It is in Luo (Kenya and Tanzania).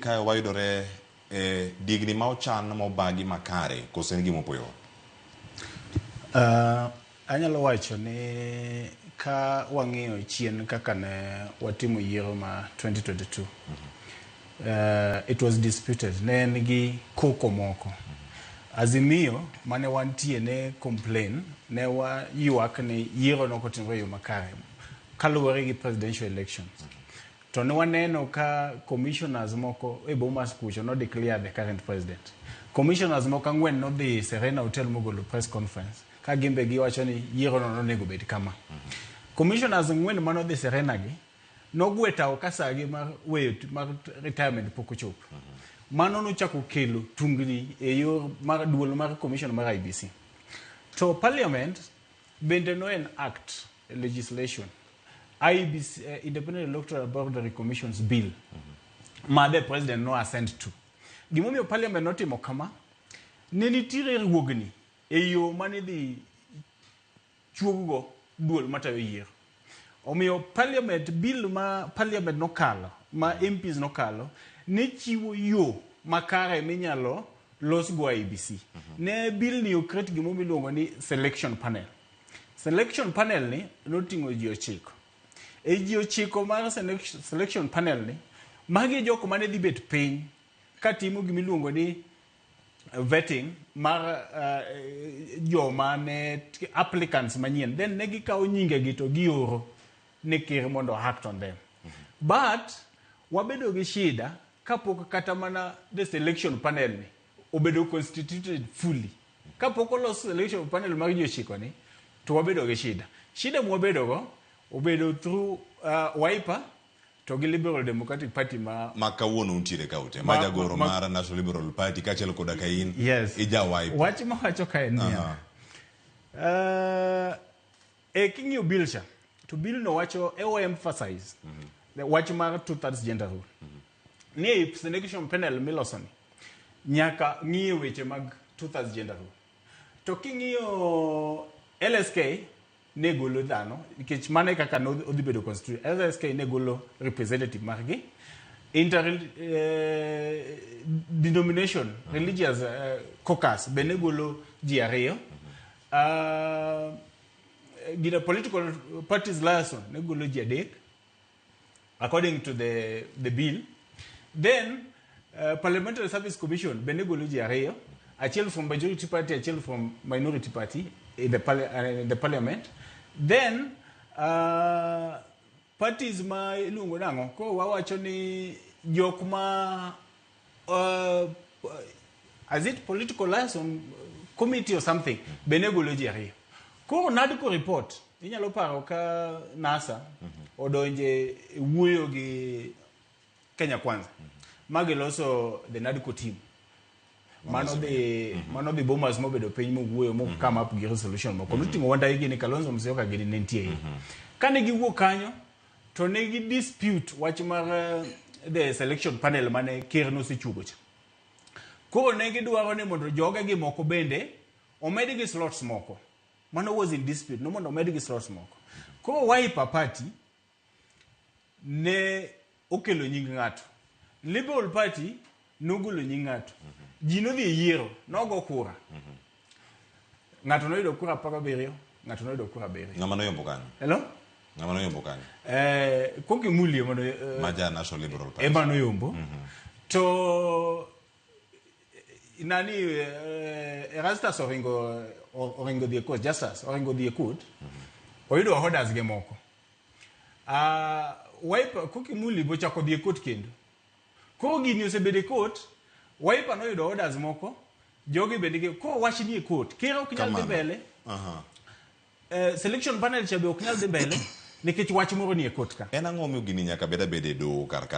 Kae wayudore e digni ma ochan mobagi makare koso en gima opoyowa? Anyalo wacho ni ka wang'iyo chien kaka ne watimo yiero ma 2022, it was disputed, ne en gi koko moko. Azimio mane wantie ne complain, ne waywak ni yiero ne ok otimore e yo makare kaluwore gi presidential elections. To ne waneno ka commissioners moko e Bomas kucho no declare the current president. Commissioners moko ang'wen nodhi Serena Hotel mogolo press conference ka gimbe giwacho ni yiero no nonego bed kama. Commissioners ang'wen manodhi Serena gi nogwe tawo ka sagi mar weyo mar retirement pok ochopo. Mano nochako kelo tungni e yor mar duol mar commission mar IEBC. To parliament bende no enact legislation IEBC, Independent Electoral Boundary Commission's Bill ma the president no assent to. Gimomiyo parliament notimo kama, ne nitiere ruogni e yo mane idhi chuoggo duol matayo yiero. Omiyo parliament bill ma parliament nokalo, ma MPs nokalo, ne chiwo yo makare minyalo losgo IEBC. Ne bill ni oket gimo miluongo ni selection panel. Selection panel ni noting'o ji 9. E ji 9 mar selection panel ni, magi e jok mane dhi bet piny katimo gimiluongo ni vetting mar joma ne applicants manyien. Then ne gikawo nyingegi to gioro ne ker mondo act on them. But wabedo gi shida kapok kata mana the selection panel ni obedo constituted fully. Kapok olos selection panel mar ji 9 ni, to wabedo gi shida. Shida mwabedo go obedo through Wiper to gi Liberal Democratic Party ma Ma kawuono untiere ka ute, ma jagoro mar National Liberal Party kaachiel koda ka in ija Wiper. Wach mawacho ka en niya. E king'iyo bill cha, to bill no wacho e o emphasize the wach mar 2/3 gender rule. Ni e selection panel miloso ni nyaka ng'iye weche mag 2/3 gender rule. To king'iyo LSK ne golo dhano nikech mano e kaka ne odhi bedo constitution. LSK ne golo representative margi. Inter denomination religious caucus be ne golo ji 2. Gina political parties liaison ne golo ji 3 according to the bill. Then Parliamentary Service Commission be ne golo ji 2, achiel from majority party, achiel from minority party in the parliament. Then parties ma iluongo nang'o? Koro wawacho ni jok ma as it political liaison committee or something be ne golo ji 2. Koro NADCO report inyalo paro ka NASA odonje wuoyo gi Kenya Kwanza ma giloso the NADCO team mano dhi Bomas mobedo piny mowuoyo mo come up gi resolution moko noting'o Wandayi gini Kalonzo Musyoka gini ne nitie iye. Kane giwuok kanyo to ne gi dispute wach mar the selection panel mane ker nosechuogo cha. Koro ne gidwaro ni mondo joge gi moko bende omed gi slots moko. Mano was in dispute, no mondo omed gi slots moko. Koro Wiper Party ne okelo nying ng'ato. Liberal Party nogolo nying ng'ato. Ji nodhi e yiero, nogo kura. Ng'ato noyudo kura 17, ng'ato noyudo kura 7. Ng'ama noyombo kanyo? Hello? Ng'ama noyombo kanyo? Koki Muli ema no, Maja National Liberal Party. Ema noyombo. To nani Erastus oringo dhi e court, Justus oringo dhi e court. Oyudo orders ge moko. Wiper Koki Muli bochako dhi e court kendo. Koro gini osebedo e court, Wiper noyudo orders moko, jogi bende gi koro wach ni e court. Ker ok nyal dhi mbele. Selection panel cha be ok nyal dhi mbele nikech wach moro ni e court ka. En ang'o momiyo gini nyaka bed abeda e doho kar ka?